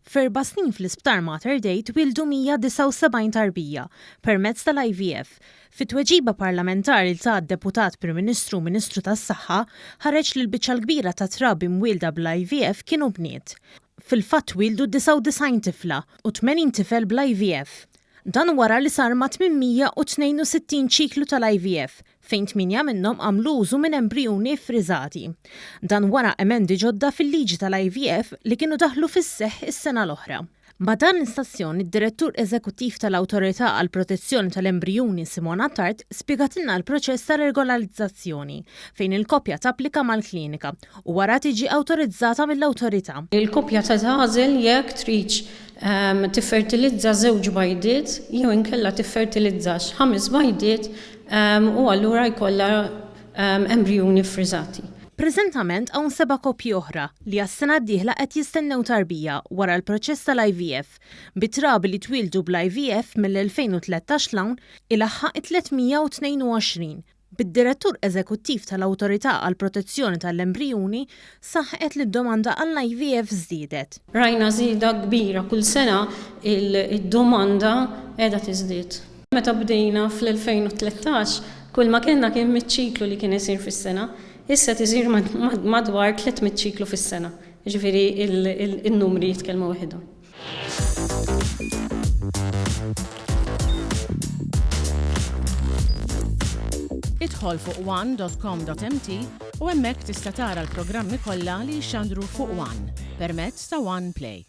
F'erba' snin fl-Isptar Mater Dei twieldu 179 tarbija permezz tal-IVF. Fi tweġiba parlamentari li ta d-Deputat Prim Ministru u Ministru tas-Saħħa, ħareġ li l-biċċa l-kbira tat-trabi mwielda bl-IVF kienu bniet. Fil-fatt twieldu 99 tifla u 80 tifel bl-IVF. Dan wara li sar mat-862 ċiklu tal-IVF, fejn tmienja minnhom għamlu użu minn embrijuni ffriżati. Dan wara emendi ġodda fil-liġi tal-IVF li kienu daħlu fis-seħħ is-sena l-oħra. Ma' dan l-istazzjon, id-Direttur Eżekuttiv tal-Awtorità għall-Protezzjoni tal-Embrijuni Simona Attard spjegatilna l-proċess ta' regolarizzazzjoni, fejn il-koppja tapplika mal-klinika u wara tiġi awtorizzata mill-awtorità. Il-koppja tagħżel jekk tridx tiffertilizza żewġ bajdiet jew inkella tiffertilizzax ħames bajdiet u allura jkollha embrijuni ffriżati. Preżentament hawn seba' koppji oħra li għas-sena d-dieħla qed jistennew tarbija wara l-proċess tal-IVF, bi trabi li twieldu bl-IVF mill-2013 'l hawn ilaħħaq it-322, bid-Direttur Eżekuttiv tal-Awtorità għall-Protezzjoni tal-Embrijuni saħqet li d-domanda għall-IVF żdiedet. Rajna żieda kbira, kull sena d-domanda qiegħda tiżdied. Meta bdejna fl-2013, kull ma kellna kien mitt ċiklu li kien isir fis-sena. Issa qed isir madwar 300 ċiklu fis-sena. Jiġifieri n-numri jitkellmu waħedhom. Idħol fuq one.com.mt u hemmhekk tista' tara l-programmi kollha li jixxandru fuq One permezz ta' One Play.